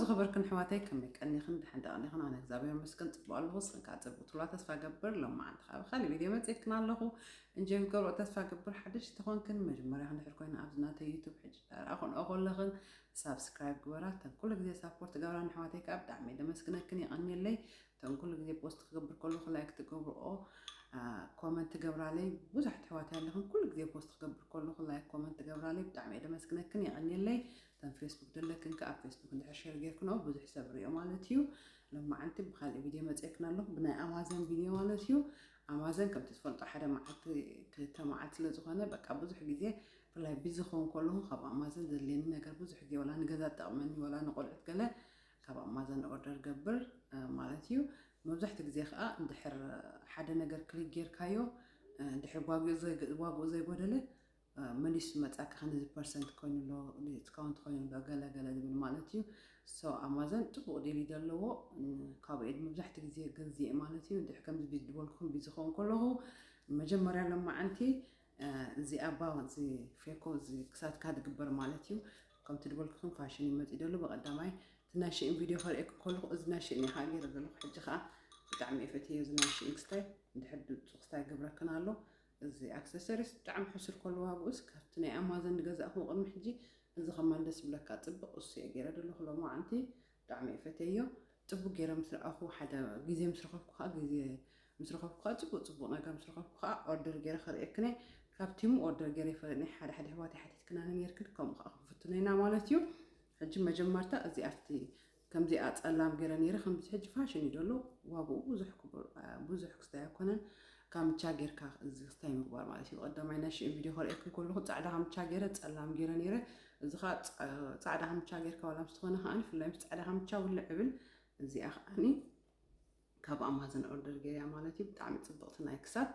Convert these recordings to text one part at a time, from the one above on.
ዝኸበርክን ኣሕዋተይ፣ ከመይ ቀኒኽን? ደሓን ዶ ቀኒኽን? ኣነ እግዚኣብሔር ይመስገን ጽቡቕ ኣለኹ። ንስኽን ከኣ ጽቡቕ ትብላ ተስፋ ገብር። ሎማዓንቲ ከኣ ብኻልእ ቪድዮ መጺኤክን ኣለኹ። እንጆይ ክትገብርኦ ተስፋ ገብር። ሓደሽቲ ተኾንክን፣ መጀመርያ እንድሕር ኮይና ኣብዚ ናተይ ዩቱብ ሕጂ ዳርኣ ኮንኦ ከለኽን ሳብስክራይብ ግበራ። እተን ኩሉ ግዜ ሳፖርት ትገብራኒ ኣሕዋተይ ከኣ ብጣዕሚ እየ ደመስግነክን፣ የቐንየለይ። እተን ኩሉ ግዜ ፖስት ክገብር ከለኹ ላይክ ትገብርኦ፣ አ፣ ኮመንት ትገብራለይ። ብዙሓት ኣሕዋተይ ኣለኽን ኩሉ ግዜ ፖስት ክገብር ከለኹ ላይክ ኮመንት ትገብራለይ። ብጣዕሚ እየ ደመስግነክን፣ የቐንየለይ። እተን ፌስቡክ ዘለክን ከኣ ኣብ ፌስቡክ እንድሕር ሼር ጌርክንኦ ብዙሕ ሰብ ሪኦ ማለት እዩ። ሎማዓንቲ ብኻልእ ቪድዮ መጺኤክን ኣለኹ፣ ብናይ ኣማዘን ቪድዮ ማለት እዩ። ኣማዘን ከምቲ ትፈልጦ ሓደ መዓልቲ ክልተ መዓልቲ ስለ ዝኾነ በቃ ብዙሕ ግዜ ብፍላይ ቢዚ ክኸውን ከለኹ ካብ ኣማዘን ዘድልየኒ ነገር ብዙሕ ግዜ ወላ ንገዛ ትጠቕመኒ ወላ ንቆልዑት ገለ ካብ ኣማዘን ኦርደር ገብር፣ እ፣ ማለት እዩ። መብዛሕትኡ ግዜ ከኣ እንድሕር ሓደ ነገር ክሊክ ጌርካዮ፣ እ፣ እንድሕር ዋግኡ ዘይ-፣ ዋግኡ ዘይጎደለ፣ እ፣ መሊሱ መጻካ ነዚ ፐርሰንት ኮይኑ ኣሎ፣ ዲስካውንት ኮይኑ ኣሎ፣ ገለ ገለ ዝብል ማለት እዩ። ሶ ኣማዘን ጽቡቕ ዴሊ ዘለዎ፣ እ፣ ካብኡ እየ መብዛሕትኡ ግዜ ገዚኤ ማለት እዩ። እንድሕር ከምዚ ቢዚ ዝበልኩኹም ቢዚ ክኸውን ከለኹ መጀመርያ ሎማዓንቲ፣ እ፣ እዚኣ ባ-፣ እዚ ፌኮ እዚ ክሳድካ ዝግበር ማለት እዩ። ከምቲ ዝበልኩኹም ፋሽን እዩ መጺኡ ዘሎ። ብቐዳማይ እቲ ናይ ሽእን ቪድዮ ከርእየኩም ከለኹ እዚ ናይ ሽእን እየ ከኣ ገይረ ዘለኹ። ሕጂ ከኣ ብጣዕሚ እየ ፈትየዮ እዚ ናይ ሽእን ክስታይ። እንድሕር ድምፁ ክስታይ ይገብረክን ኣሎ። እዚ ኣክሰሰሪስ ብጣዕሚ ሕሱር ከሎ ዋግኡስ ካብቲ ናይ ኣማዘን ዝገዛእክዎ ቅድሚ ሕጂ እዚ ከማን ደስ ዝብለካ ጽብቕ እሱ እየ ገይረ ዘለኹ ሎማዓንቲ። ብጣዕሚ እየ ፈትየዮ። ጽቡቕ ገይረ ምስ ረኣኹ፣ ሓደ ግዜ ምስ ረኸብኩ ከኣ፣ ግዜ ምስ ረኸብኩ ከኣ፣ ጽቡቕ ጽቡቕ ነገር ምስ ረኸብኩ ከኣ ኦርደር ገይረ ከርእየክን እየ። ካብ ቲሙ ኦርደር ገይረ ይፈልጥ እየ። ሓደ ሓደ ኣሕዋተይ ሓቲትክናኒ ኔርክን፣ ከምኡ ከኣ ክንፍትኖ ኢና ማለት እዩ። ሕጂ መጀመርታ እዚ ኣብቲ ከምዚኣ ጸላም ገይረ ነይረ፣ ከምዚ ሕጂ ፋሽን እዩ ዘሎ። ዋግኡ ብዙሕ ክቡር፣ አ፣ ብዙሕ ክስታይ ኣይኮነን። ካምቻ ጌርካ እዚ ክስታይ ምግባር ማለት እዩ። ቀዳማይ ናይ ሽእን ቪድዮ ከርእየክን ከለኹ ጻዕዳ ካምቻ ገይረ፣ ጸላም ገይረ ነይረ። እዚ ኸኣ ጸ-፣ ጻዕዳ ካምቻ ጌርካ ዋላ ምስ ዝኾነ ከኣ ብፍላይ ምስ ጻዕዳ ካምቻ ውልዕ እብል። እዚኣ ከኣኒ ካብ ኣማዘን ኦርደር ገይረያ ማለት እዩ። ብጣዕሚ ጽብቕቲ ናይ ክሳድ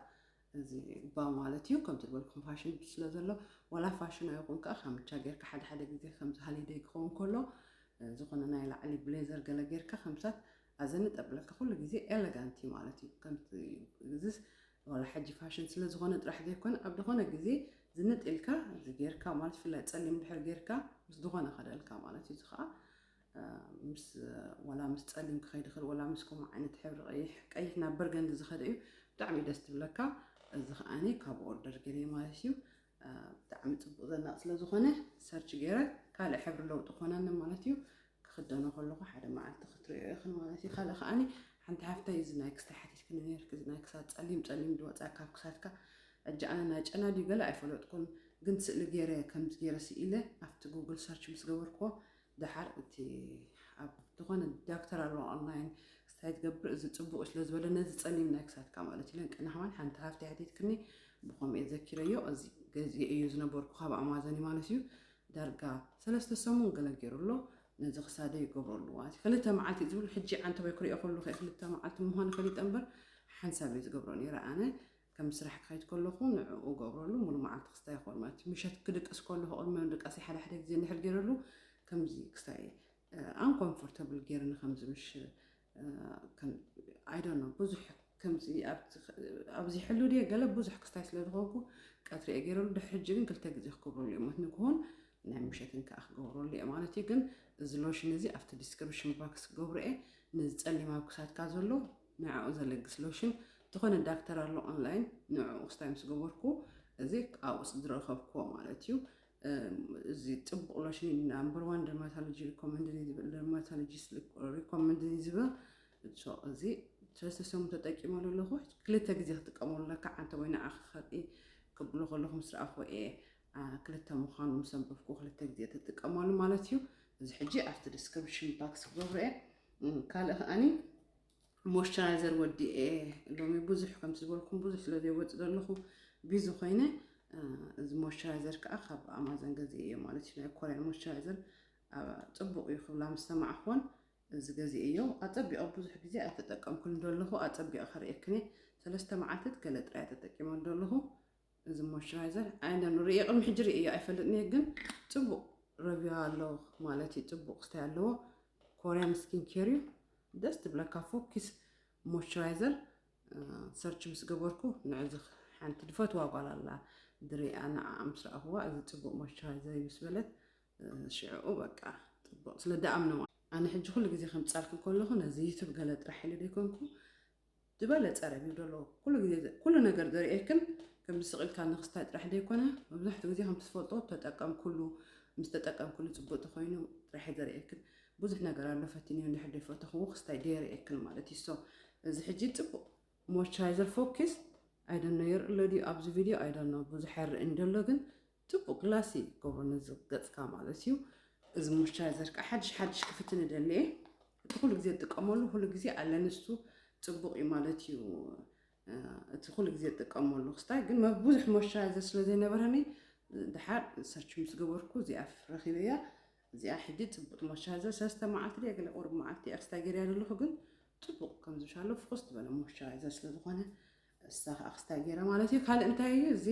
እዚ ባ ማለት እዩ። ከምቲ ዝበልኩም ፋሽን ስለ ዘሎ ዋላ ፋሽን ኣይኹን ከኣ ካምቻ ጌርካ ሓደ ሓደ ግዜ ከምዚ ሃሊደይ ክኸውን ከሎ፣ እ፣ ዝኾነ ናይ ላዕሊ ብሌዘር ገለ ጌርካ ከምሳት ኣዘንጥ ኣብለካ ኩሉ ግዜ ኤለጋንት እዩ ማለት እዩ። ከምቲ እዚስ ዋላ ሕጂ ፋሽን ስለ ዝኾነ ጥራሕ ዘይኮነ ኣብ ዝኾነ ግዜ ዝንጥ ኢልካ እዚ ጌርካ ማለት ብፍላይ ጸሊም ድሕር ጌርካ ምስ ዝኾነ ከደልካ ማለት እዩ። እዚ ከኣ፣ እ፣ ምስ፣ ዋላ ምስ ጸሊም ክኸይድ ይኽእል፣ ዋላ ምስ ከምኡ ዓይነት ሕብሪ ቀይሕ፣ ቀይሕ ናብ በርገንዲ ዝኸደ እዩ። ብጣዕሚ ደስ ትብለካ። እዚ ከኣኒ ካብ ኦርደር ገይረ ማለት እዩ። እ፣ ብጣዕሚ ጽቡቕ ዘናቕ ስለ ዝኾነ ሰርች ገይረ ካልእ ሕብሪ ለውጢ ኮነኒ ማለት እዩ። ክኽደኖ ከለኹ ሓደ መዓልቲ ክትርእዮ ኢኽን ማለት እዩ። ካልእ ከኣኒ ሓንቲ ሓፍተይ እዚ ናይ ክስታይ ሓቲትክኒ ነይርኪ፣ እዚ ናይ ክሳድ ጸሊም ጸሊም ዝወጻ ካብ ክሳድካ። ሕጂ ኣነ ናይ ጨና ድዩ ገለ ኣይፈለጥኩን፣ ግን ስእሊ ገይረ ከምዚ ገይረ ስኢለ ኣብቲ ጉግል ሰርች ምስ ገበርክዎ ደሓር እቲ ኣብ ዝኾነ ዳክተር ኣሎ ኦንላይን ክስታይ ትገብር፣ እዚ ጽቡቕ ስለ ዝበለ ነዚ ጸሊም ናይ ክሳድካ ማለት እዩ። ለንቅና ከማን ሓንቲ ሓፍተይ ሓቲትክኒ ብኸምኡ እየ ዘኪረዮ፣ እዚ ገዚኤ እዩ ዝነበርኩ ካብ ኣማዘን እዩ ማለት እዩ። ዳርጋ ሰለስተ ሰሙን ገለ ገይሩ ኣሎ። ነዚ ክሳደይ ይገብረሉ ማለት እዩ። ክልተ መዓልቲ ዝብል ሕጂ ዓንተበይ ክሪኦ ከለኹ እየ ክልተ መዓልቲ ምዃኑ ፈሊጠ እምበር ሓንሳብ እየ ዝገብሮ ነይረ። ኣነ ከም ስራሕ ክኸይድ ከለኹ ንዕኡ እገብረሉ፣ ሙሉ መዓልቲ ክስታይ ይኸውን ማለት እዩ። ምሸት ክድቅስ ከለኹ ቅድሚ ምድቃሰይ ሓደ ሓደ ግዜ እንድሕር ገይረሉ ከምዚ ክስታይ፣ እ፣ ኣንኮምፎርተብል ገይሩኒ ከምዚ ምሽ፣ እ፣ ከም፣ I don't know፣ ብዙሕ ከምዚ ኣብቲ፣ ኣብዚሕሉ ድየ ገለ ብዙሕ ክስታይ ስለ ዝኾንኩ ቀትሪ እየ ገይረሉ። ድሕሪ ሕጂ ግን ክልተ ግዜ ክገብረሉ እየ ማለት ንግሆን ናይ ምሸትን ከኣ ክገብረሉ እየ ማለት እዩ። ግን እዚ ሎሽን እዚ ኣብቲ ዲስክሪፕሽን ባክስ ክገብሮ እየ። ነዚ ጸሊም ኣብ ክሳድካ ዘሎ ንዕኡ ዘለግስ ሎሽን ዝኾነ ዳክተር ኣሎ ኦንላይን ንዕኡ ክስታይ ምስ ገበርኩ እዚ ኣብኡ ዝረኸብክዎ ማለት እዩ። እም፣ እዚ ጽቡቕ ሎሽን እዩ። ናምበር ዋን ደርማቶሎጂ ሪኮመንድ እዩ ዝብል፣ ደርማቶሎጂስት ሪኮመንድ እዩ ዝብል። ሶ፣ እዚ ሰለስተ ሰሙን ተጠቂመሉ ኣለኹ። ክልተ ግዜ ክጥቀመሉ ኣለካ። ዓንተ ወይ ንዓኺ ከርኢ ክብሎ ከለኹ ምስ ረኣኹ እየ፣ አ፣ ክልተ ምዃኑ ምስ ኣንበብኩ ክልተ ግዜ ትጥቀመሉ ማለት እዩ። እዚ ሕጂ ኣብቲ ዲስክሪፕሽን ባክስ ክገብሮ እየ። እም፣ ካልእ ከኣኒ ሞይስቸራይዘር ወዲኤ ሎሚ ብዙሕ ከምቲ ዝበልኩም ብዙሕ ስለ ዘይወጽእ ዘለኹ ቢዚ ኮይነ፣ እ፣ እዚ ሞይስቸራይዘር ከኣ ካብ ኣማዘን ገዚኤዮ ማለት እዩ። ናይ ኮርያን ሞይስቸራይዘር፣ አ፣ ጽቡቕ እዩ ክብላ ምስ ሰማዕኩዎን እዚ ገዚኤዮ። ኣጸቢቐ ብዙሕ ግዜ ኣይተጠቀምኩን ዘለኹ፣ ኣጸቢቐ ከርእየክን እየ። ሰለስተ መዓልቲ ገለ ጥራይ ተጠቂመ ዘለኹ። እዚ ሞይስቸራይዘር ኣይንደን ርእየ ቅድሚ ሕጂ ርእየ ኣይፈልጥን እየ፣ ግን ጽቡቕ ረቪው ኣለዎ ማለት እዩ። ጽቡቕ ክስታይ ኣለዎ። ኮርያን ስኪን ኬር እዩ። ደስ ትብለካ ፎኪስ ሞይስቸራይዘር፣ እ፣ ሰርች ምስ ገበርኩ ንዕዚ ሓንቲ ዝፈትዋ ጓል ኣላ ድሪኣ፣ ንዓኣ ምስ ረኣኽዋ እዚ ጽቡቕ ሞይስቸራይዘር እዩ ምስ በለት፣ እ፣ ሽዕኡ በቃ ጽቡቕ ስለ ደኣምነዋ። ኣነ ሕጂ ኩሉ ግዜ ከምጻልክን ከለኹ ነዚ ዩቱብ ገለ ጥራሕ ኢለ ዘይኮንኩ ዝበለጸ ረቢብ ደሎ ኩሉ ግዜ ኩሉ ነገር ዘርእየክን ከም ስቕ ኢልካ ንክስታይ ጥራሕ ዘይኮነ መብዛሕትኡ ግዜ ከም ትፈልጦ ተጠቀምኩሉ ምስ ተጠቀምኩሉ ጽቡቅ ተኮይኑ ጥራሕ ዘርእየክን ብዙሕ ነገር ኣሎ ፈቲኒ እንድሕር ዘይፈተኽዎ ክስታይ ደየርእየክን ማለት እዩ። So እዚ ሕጂ ጽቡቅ ሞይስቸራይዘር ፎኪስ ኣይደኖ የርኢ ኣሎ ድዩ ኣብዚ ቪድዮ ኣይደኖ ብዙሕ ኣይርእን ደሎ ግን ጽቡቅ ግላሲ ገብሮ ነዚ ገጽካ ማለት እዩ። እዚ ሞይስቸራይዘር ከዓ ሓድሽ ሓድሽ ክፍትን ደልየ እቲ ኩሉ ግዜ ዝጥቀመሉ ኩሉ ግዜ ኣለ ንሱ ጽቡቅ እዩ ማለት እዩ። እቲ ኩሉ ግዜ ዝጥቀመሉ ክስታይ ግን ብዙሕ ሞይስቸራይዘር ስለ ዘይነበረኒ ድሓር ሰርች ምስ ገበርኩ እዚኣ ረኪበያ። እዚኣ ሕጂ ጽቡቅ ሞይስቸራይዘር ሰለስተ መዓልቲ ድየ ገለ ቁሩብ መዓልቲ እያ ክስታይ ገይረያ ዘለኹ ግን ጽቡቅ ከም ዝሻሎ ፍኹስ ዝበለ ሞይስቸራይዘር ስለ ዝኾነ እሳ ከዓ ክስታይ ገይረ ማለት እዩ። ካልእ እንታይ እዩ እዚ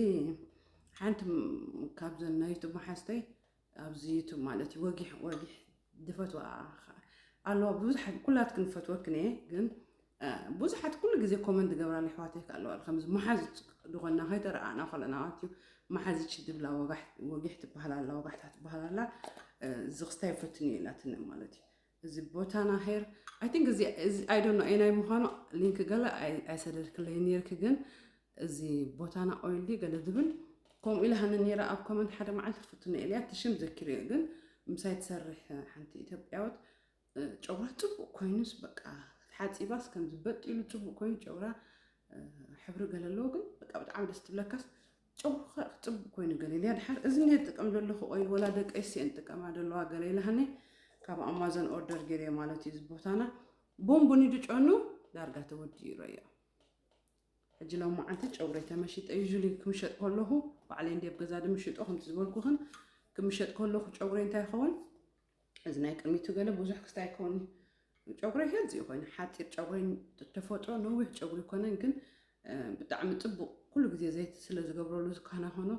ሓንቲ ካብዘን ናይ ዩቱብ መሓዝተይ ኣብዚ ዩቱብ ማለት እዩ ወጊሕ ወጊሕ ዝፈትዋ ኣለዋ ብዙሓት ኩላትክን ዝፈትወክን እየ ግን ብዙሓት ኩሉ ግዜ ኮመንት ገብራለይ ኣሕዋተይ ከ ኣለዋ ከምዚ መሓዙት ዝኾና ከይተረኣና ከለና ማለት እዩ መሓዚች ድብላ ወጊሕ ትበሃል ኣላ ወጋሕታ ትበሃል ኣላ እዚ ክስታይ ፈትኒ ኢላትኒ ማለት እዩ እዚ ቦታና ሄር I think እዚ I don't know ኣየናይ ምዃኑ ሊንክ ገለ ኣይሰደድክለይ ነይርኪ ግን እዚ ቦታና ኦይል ድዩ ገለ ዝብል ከምኡ ኢላ ሃኒ ነይራ ኣብ ኮመንት ሓደ መዓልቲ ክፍትኖ ኢለያ እቲ ሽም ዘኪረዮ ግን ምሳይ ትሰርሕ ሓንቲ ኢትዮጵያዊት ጨጉራ ፅቡቅ ኮይኑስ በቃ ተሓፂባስ ከም ዝበጥ ኢሉ ፅቡቅ ኮይኑ ጨጉራ ሕብሪ ገለ ኣለዎ ግን በቃ ብጣዕሚ ደስ ትብለካስ ጨጉርካ ፅቡቅ ኮይኑ ገለ ኢለያ ድሓር እዚ እንደ ጥቀም ዘለኹ ኦይል ወላ ደቂ ኣንስትዮ እንጥቀማ ዘለዋ ገለ ኢላ ሃኒ ካብ ኣማዞን ኦርደር ገይረ ማለት እዩ እዚ ቦታና ቦምቦኒ ድጨኑ ዳርጋ ተወዲኡ ይረዮ ሕጂ ሎም መዓልቲ ጨጉረይ ተመሺጠ ዩሊ ክምሸጥ ከለኹ ባዕለይ እንደ ገዛ ድምሽጦ ከምቲ ዝበልኩኽን ክምሸጥ ከለኹ ጨጉረይ እንታይ ይኸውን እዚ ናይ ቅድሚቱ ገለ ብዙሕ ክስታይ ይኸውን ጨጉረይ ሄልዚ ይኮይኑ ሓፂር ጨጉረይ ተፈጥሮ ነዊሕ ጨጉሪ ይኮነን ግን ብጣዕሚ ጥቡቅ ኩሉ ግዜ ዘይቲ ስለ ዝገብረሉ ዝካና ኾኖ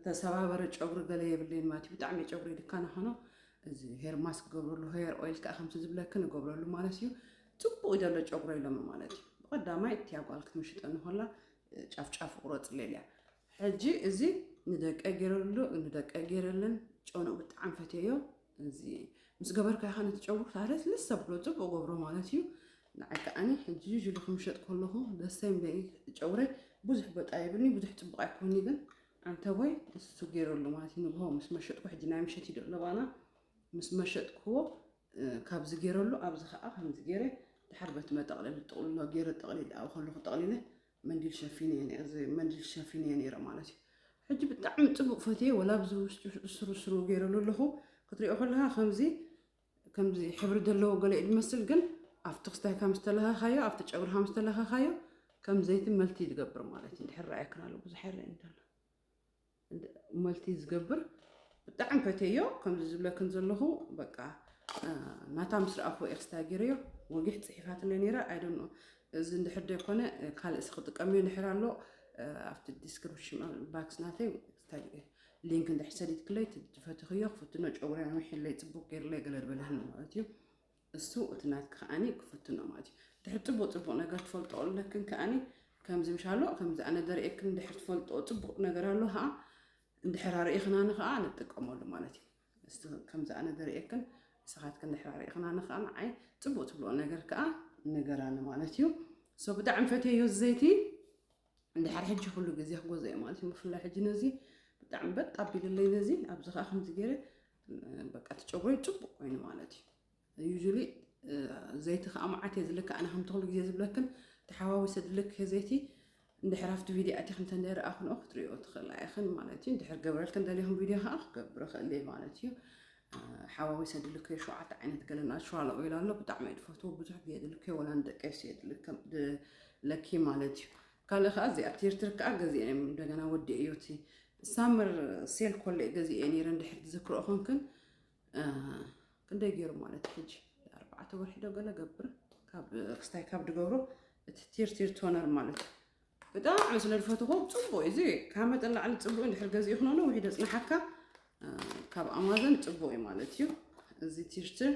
ተሰባበረ ጨጉሪ ገለ የብለይን ማለት እዩ ብጣዕሚ ጨጉሪ ድካና ኾኖ እዚ ሄር ማስክ ገብረሉ ሄር ኦይል ከዓ ከምቲ ዝብለክን እገብረሉ ማለት እዩ ፅቡቅ ይደሎ ጨጉሮ ኢሎም ማለት እዩ ብቀዳማይ እቲያ ጓል ክትምሽጠኒ ከላ ጫፍጫፍ ቁረፅለይ ኢልያ ሕጂ እዚ ንደቀ ገይረሉ ንደቀ ገይረለን ጨኑ ብጣዕሚ ፈትየዮ እዚ ምስ ገበርካ ኢኻ ነቲ ጨጉሪ ታለስ ልስ ኣብሎ ፅቡቅ ገብሮ ማለት እዩ ንዓይ ከዓኒ ሕጂ ዩሊ ክምሸጥ ከለኹ ደሰይ ምበይ ጨጉረይ ብዙሕ በጣ የብልኒ ብዙሕ ፅቡቅ ኣይኮኒ ግን ኣንተ ወይ እሱ ገይረሉ ማለት እዩ ንግሆ ምስ መሸጥኩ ሕጂ ናይ ምሸት ይዶ ኣለባና ምስ መሸጥክዎ ካብዚ ገይረሉ ኣብዚ ከዓ ከምዚ ገይረ ድሓር በቲ መጠቕለሊ ጥቕልሎ ገይረ ጠቕሊለ ኣብ ከለኹ ጠቕሊለ መንዲል ሸፊነ መንዲል ሸፊነ ነይረ ማለት እዩ ሕጂ ብጣዕሚ ፅቡቅ ፈትየ ወላ ኣብዚ ውሽጢ ስሩ ስሩ ገይረሉ ኣለኹ ክትሪኦ ከለካ ከምዚ ከምዚ ሕብሪ ዘለዎ ገለ ዝመስል ግን ኣብቲ ክስታይካ ምስ ተለካካዮ ኣብቲ ጨጉርካ ምስ ተለካካዮ ከም ዘይቲ መልቲ ዝገብር ማለት እዩ ድሕር ረኣየክን ኣሎ ብዙሕ ይረአ እንተሎ መልቲ ዝገብር ብጣዕሚ ፈተዮ ከምዚ ዝብለክን ዘለኹ በቃ ናታ ምስ ረኣኹ እየ ክስታይ ገይረዮ ወጊሕ ፅሒፋትለይ ነይራ ኣይደኖ እዚ እንድሕር ዘይኮነ ካልእ ሲ ክጥቀምዮ እንድሕር ኣሎ ኣብቲ ዲስክሪፕሽን ባክስ ናተይ ሊንክ እንድሕር ሰዲድክለይ ትፈትኽዮ ክፍትኖ ጨጉሪ ነዊሕለይ ፅቡቅ ገይርለይ ገለ ዝበለህኒ ማለት እዩ እሱ እቲ ናትኪ ከዓኒ ክፍትኖ ማለት እዩ ድሕር ፅቡቅ ፅቡቅ ነገር ትፈልጦ ኣለክን ከዓኒ ከምዚ ምሻሎ ከምዚ ኣነ ዘርእየክን እንድሕር ትፈልጦ ፅቡቅ ነገር ኣሎ ከዓ እንድሕር ኣርእኽናኒ ከዓ ንጥቀመሉ ማለት እዩ እስቲ ከምዚ ኣነ ዘርእየክን ንስኻትክን እንድሕር ኣርእኽናኒ ከዓ ንዓይ ፅቡቅ ትብልኦ ነገር ከዓ ንገራኒ ማለት እዩ so ብጣዕሚ ፈትየዮ ዘይቲ እንድሕር ሕጂ ኩሉ ግዜ ክገዝኦ እየ ማለት እዩ ብፍላይ ሕጂ ነዚ ብጣዕሚ በጣ ኣቢልለይ ነዚ ኣብዚ ከዓ ከምዚ ገይረ በቃ እቲ ጨጉረይ ፅቡቅ ኮይኑ ማለት እዩ ዩሊ ዘይቲ ከዓ መዓት እየ ዝልክ ኣነ ከምቲ ኩሉ ግዜ ዝብለክን ተሓዋዊሰ ዝልክ ዘይቲ እንድሕር ኣብቲ ቪድዮ ኣቲክ እንተ እንዳይረኣኽንኦ ክትሪኦ ትኽእላ ኢኽን ማለት እዩ እንድሕር ገብረልክን ደሊኹም ቪድዮ ከዓ ክገብር እኽእል እየ ማለት እዩ ሓዋዊሰ ድልከዮ ሸውዓተ ዓይነት ገለና ሸዋላ ኦይል ኣሎ ብጣዕሚ እየ ዝፈትዎ ብዙሕ ግዜ ድልከዮ ወላ ንደቀይስ እየ ድልከ ለኪ ማለት እዩ ካልእ ከዓ እዚኣ ቲርትር ከዓ ገዚአ እዮም እንደገና ወዲ እዮቲ ሳመር ሴል ኮለ ገዚአ ነይረ እንድሕር ትዝክሮ ኮንክን ክንደይ ገይሩ ማለት ሕጂ ኣርባዕተ ወርሒ ዶ ገለ ገብር ካብ ክስታይ ካብ ድገብሮ እቲ ቲርቲር ቶነር ማለት ብጣዕሚ ስለ ዝፈትኹ ፅቡቅ እዚ ካብ መጠን ላዕሊ ፅቡቅ እንድሕር ገዚኡ ክኖነ ውሒደ ፅናሓካ ካብ ኣማዞን ፅቡቅ እዩ ማለት እዩ እዚ ቲርትር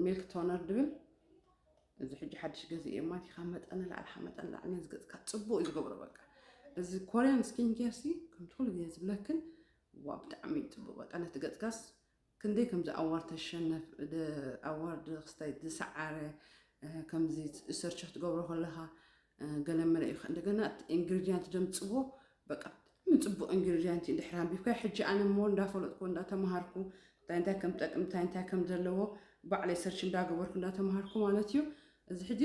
ሚልክ ቶነር ድብል እዚ ሕጂ ሓድሽ ገዚእ እየ ማለት ካብ መጠን ላዕሊ ካብ መጠን ላዕሊ ነዚ ገፅካ ፅቡቅ እዩ ዝገብሮ በቃ እዚ ኮርያን ስኪን ኬር ሲ ከምቲ ኩሉ ግዜ ዝብለክን ዋ ብጣዕሚ እዩ ፅቡቅ በቃ ነቲ ገፅካስ ክንደይ ከምዚ ኣዋርድ ተሸነፍ ኣዋርድ ክስታይ ዝሰዓረ ከምዚ ሰርች ክትገብሮ ከለኻ ገለ መለ እዩ። እንደገና እቲ ኢንግሪዲያንት ደምፅዎ በቃ ብጣዕሚ ፅቡቅ ኢንግሪዲያንት እዩ። ድሕር ኣንቢብካ ሕጂ ኣነ ሞ እንዳፈለጥኩ እንዳተምሃርኩ እንታይ እንታይ ከም ጠቅም እንታይ እንታይ ከም ዘለዎ ባዕለይ ሰርች እንዳገበርኩ እንዳተምሃርኩ ማለት እዩ። እዚ ሕጂ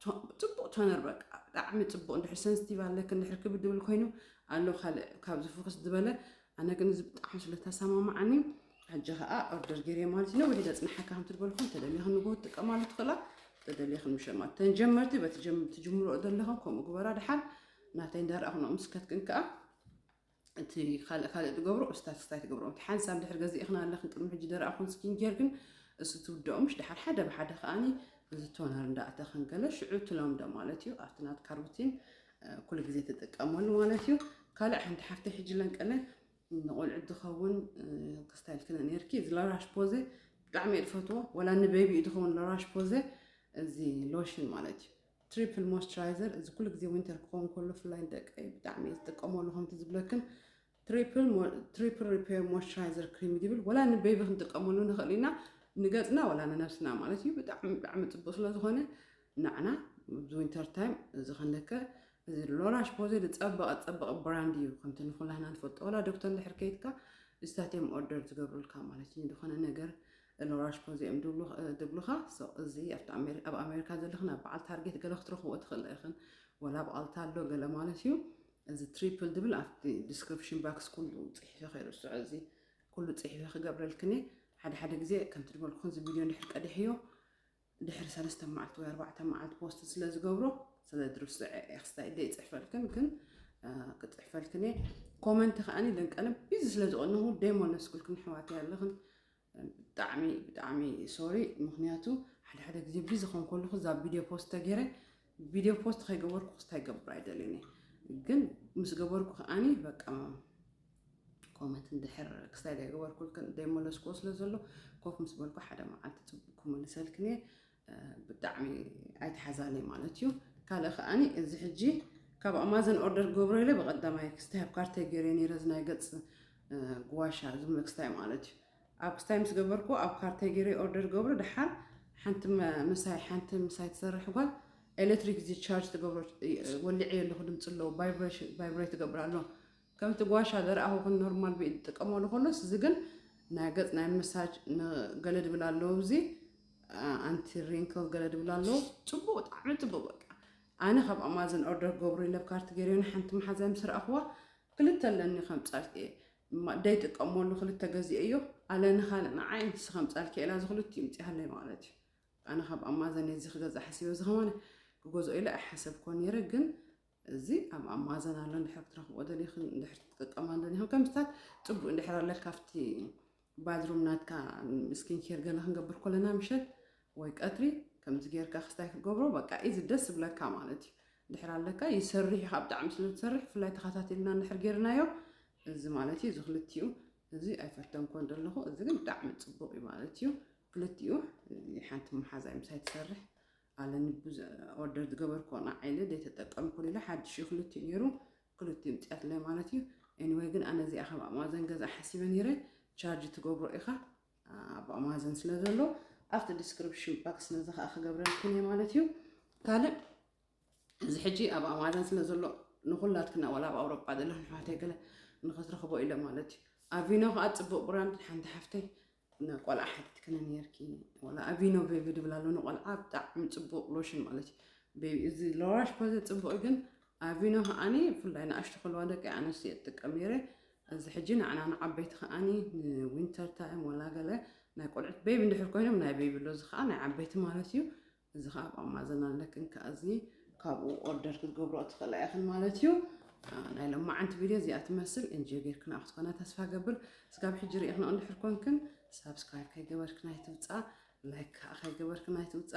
ፅቡቅ ቶነር በቃ ብጣዕሚ ፅቡቅ። እንድሕር ሰንስቲቭ ኣለክ እንድሕር ክብድ ድብል ኮይኑ ኣሎ ካልእ ካብዚ ፎክስ ዝበለ ኣነ ግን እዚ ብጣዕሚ ስለተሰማማዓኒ ሕጂ ከዓ ኦርደር ገይረ ማለት እዩ። ነዊሕ ዘፅንሓካ ከም ትበልኩም ተደሊኽን ንጎ ትጥቀማሉ ትኽእላ ተደሊኽን ምሸማት ተንጀመርቲ በቲ ትጅምሮ ዘለኹም ከምኡ ግበራ። ድሓር ናተይ እንዳረኣኹ ምስከትክን ከዓ እቲ ካልእ ካልእ ትገብሮ ስታትስታይ ትገብሮ እቲ ሓንሳብ ድሕር ገዚእኽን ኣለኽን ቅድሚ ሕጂ ደረኣኹን ስኪን ኬር ግን እሱ ትውደኦ ምሽ ድሓር ሓደ ብሓደ ከዓኒ እዚ ቶነር እንዳእተኽን ገለ ሽዑ ትለምዶ ማለት እዩ። ኣብቲ ናትካ ሩቲን ኩሉ ግዜ ትጥቀመሉ ማለት እዩ። ካልእ ሓንቲ ሓፍተይ ሕጂ ለንቀለ ንቆልዑ ዝኸውን ክስታይ ኢልክን ነርኪ እዚ ላራሽ ፖዘ ብጣዕሚ እየ ዝፈትዎ። ወላ ንቤቢ እዩ ዝኸውን ላራሽ ፖዘ እዚ ሎሽን ማለት እዩ። ትሪፕል ሞይስቸራይዘር እዚ ኩሉ ግዜ ዊንተር ክኸውን ከሎ ፍላይ ደቀይ ብጣዕሚ እየ ዝጥቀመሉ ከምቲ ዝብለክን ትሪፕል ሪፔር ሞይስቸራይዘር ክሪም ዝብል ወላ ንቤቢ ክንጥቀመሉ ንኽእል ኢና ንገፅና ወላ ንነብስና ማለት እዩ። ብጣዕሚ ብጣዕሚ ፅቡቅ ስለዝኾነ ንዓና ኣብዚ ዊንተር ታይም እዚ ከነከ እዚ ሎራሽ ፖዜ ዝፀበቐ ፀበቐ ብራንድ እዩ። ከምቲ ንኩላህና ንፈልጦ ወላ ዶክተር እንድሕር ከይድካ እዚታት እዮም ኦርደር ዝገብሩልካ ማለት እዩ። ዝኾነ ነገር ሎራሽ ፖዜ እዮም ድብሉኻ። እዚ ኣብ ኣሜሪካ ዘለኽን ኣብ በዓል ታርጌት ገለ ክትረኽቦ ትኽእል ኢኽን ወላ ኣብ ኣልታ ኣሎ ገለ ማለት እዩ። እዚ ትሪፕል ድብል ኣብቲ ዲስክሪፕሽን ባክስ ኩሉ ፅሒፈ ከይርስዖ እዚ ኩሉ ፅሒፈ ክገብረልክን ሓደ ሓደ ግዜ ከምቲ ዝበልኩን እዚ ቪድዮ እንድሕር ቀዲሕዮ ድሕሪ ሰለስተ መዓልቲ ወይ ኣርባዕተ መዓልቲ ፖስት ስለ ዝገብሮ ስለ ድርስዐ ኤክስታይ ደይ ፅሕፈልክን ግን ክፅሕፈልክን እየ። ኮመንት ከዓኒ ደንቀለም ቢዚ ስለ ዝቐንኹ ደይሞለስኩልክን ኣሕዋተይ ኣለኽን ብጣዕሚ ብጣዕሚ ሶሪ። ምክንያቱ ሓደ ሓደ ግዜ ቢዚ ኾን ከለኹ እዛ ቪድዮ ፖስት ተገይረ ቪድዮ ፖስት ከይገበርኩ ክስታይ ገብር ኣይደልን እየ። ግን ምስ ገበርኩ ከዓኒ በቃ ኮመንት እንድሕር ክስታይ ዘይገበርኩልክን ዘይመለስክዎ ስለ ዘሎ ኮፍ ምስ በልኩ ሓደ መዓልቲ ፅቡቅ ክመልሰልክን እየ። ብጣዕሚ ኣይትሓዛለይ ማለት እዩ። ካልእ ከዓኒ እዚ ሕጂ ካብ ኣማዘን ኦርደር ክገብሮ ኢለ ብቀዳማይ ክስታይ ኣብ ካርተይ ገይረ ነይረ እዚ ናይ ገፅ ጉዋሻ ዝምልክስታይ ማለት እዩ። ኣብ ክስታይ ምስ ገበርኩ ኣብ ካርተይ ገይረ ኦርደር ገብሮ ድሓር ሓንቲ ምሳይ ሓንቲ ምሳይ ትሰርሕ ጓል ኤሌክትሪክ እዚ ቻርጅ ትገብሮ ወሊዐ የለኹ ድምፂ ኣለዎ ቫይብሬት ትገብር ኣሎ። ከምቲ ጓሻ ዘረኣኹኽን ኖርማል ብኢድ ዝጥቀመሉ ከሎስ እዚ ግን ናይ ገፅ ናይ መሳጅ ገለ ድብል ኣለዎ እዚ ኣንቲ ሪንክል ገለ ድብል ኣለዎ። ፅቡቅ ብጣዕሚ ፅቡቅ በቃ ኣነ ካብ ኣማዘን ኦርደር ገብሩ ኢለ ኣብ ካርት ገይረ ሓንቲ መሓዛይ ምስ ረኣኽዋ ክልተ ኣለኒ ከምፃልክ እየ ደይጥቀመሉ ክልተ ገዚአ እዮ ኣለኒ ካልእ ንዓይ ንስ ከምፃልክ ኢላ እዚ ክልቲኡ ምፅኣለይ ማለት እዩ። ኣነ ካብ ኣማዘን እዚ ክገዛ ሓሲበ እዚ ከማነ ክገዝኦ ኢለ ኣይሓሰብኮ ነይረ ግን እዚ ኣብ ኣማዘን ኣሎ እንድሕር ክትረኽቦ ደሊኽን እንድሕር ትጥቀማ ደሊኽን ከምስታት ፅቡቅ እንድሕር ኣለካ ኣብቲ ባድሩም ናትካ ስኪን ኬር ገለ ክንገብር ኮለና ምሸት ወይ ቀትሪ ከምዚ ጌርካ ክስታይ ክትገብሮ በቃ ኢዚ ደስ ዝብለካ ማለት እዩ። እንድሕር ኣለካ ይሰርሕ እዩ ካብ ብጣዕሚ ስለ ዝሰርሕ ብፍላይ ተኸታቲልና እንድሕር ጌርናዮ እዚ ማለት እዩ እዚ ክልቲኡ እዚ ኣይፈተንኮን ዘለኹ እዚ ግን ብጣዕሚ ፅቡቅ እዩ ማለት እዩ። ክልቲኡ ሓንቲ መሓዛ ምሳይ ትሰርሕ ኣለኒ ብዙ ኦርደር ዝገበርኮ ንዓይለ ዘይተጠቀምኩሉ ኢለ ሓድሽ እዩ ክልቲኡ ነይሩ ክልቲኡ ምፅያትለይ ማለት እዩ። ኤኒወይ ግን ኣነ እዚኣ ካብ ኣማዘን ገዛ ሓሲበ ነይረ ቻርጅ ትገብሮ ኢኻ ኣብ ኣማዘን ስለ ዘሎ ኣብቲ ዲስክሪፕሽን ባክስ ነዚ ከዓ ክገብረልክን እየ ማለት እዩ። ካልእ እዚ ሕጂ ኣብ ኣማዘን ስለ ዘሎ ንኩላትክና ዋላ ኣብ ኣውሮጳ ዘለኹም ኣሕዋተይ ገለ ንክትረኽቦ ኢለ ማለት እዩ። ኣቪኖ ከዓ ፅቡቅ ብራንድ ሓንቲ ሓፍተይ ንቆልዓ ሓቲትክኒ ነርኪ ዋላ ኣቪኖ ቤቢ ድብል ኣሎ ንቆልዓ ብጣዕሚ ፅቡቅ ሎሽን ማለት እዩ። ቤቢ እዚ ሎራሽ ፖዘ ፅቡቅ ግን ኣቪኖ ከዓኒ ብፍላይ ንኣሽቱ ከለዋ ደቂ ኣነስትዮ እጥቀም ነይረ። እዚ ሕጂ ንዓና ንዓበይቲ ከዓኒ ንዊንተር ታይም ወላ ገለ ናይ ቆልዑት ቤቢ እንድሕር ኮይኖም ናይ ቤቢ ኣሎ እዚ ከዓ ናይ ዓበይቲ ማለት እዩ። እዚ ከዓ ኣብ ኣማዘን ኣለክን ከዓ እዚ ካብኡ ኦርደር ክትገብሮ ትኽእላ ኢኽን ማለት እዩ። ናይ ሎማዓንቲ ቪድዮ እዚኣ ትመስል እንጆ ጌርክና ክትኮና ተስፋ ገብር። ስጋብ ሕጂ ርኢኽና እንድሕር ኮንክን ሳብስክራይብ ከይገበርክን ኣይትውፃ፣ ላይክ ከዓ ከይገበርክን ኣይትውፃ።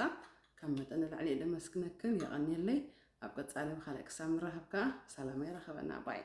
ካብ መጠን ንላዕሊ እየ ደመስግነክን የቐንየለይ። ኣብ ቀፃሊ ብካልእ ክሳብ ንራኸብ ከዓ ሰላም ይረኸበና ባይ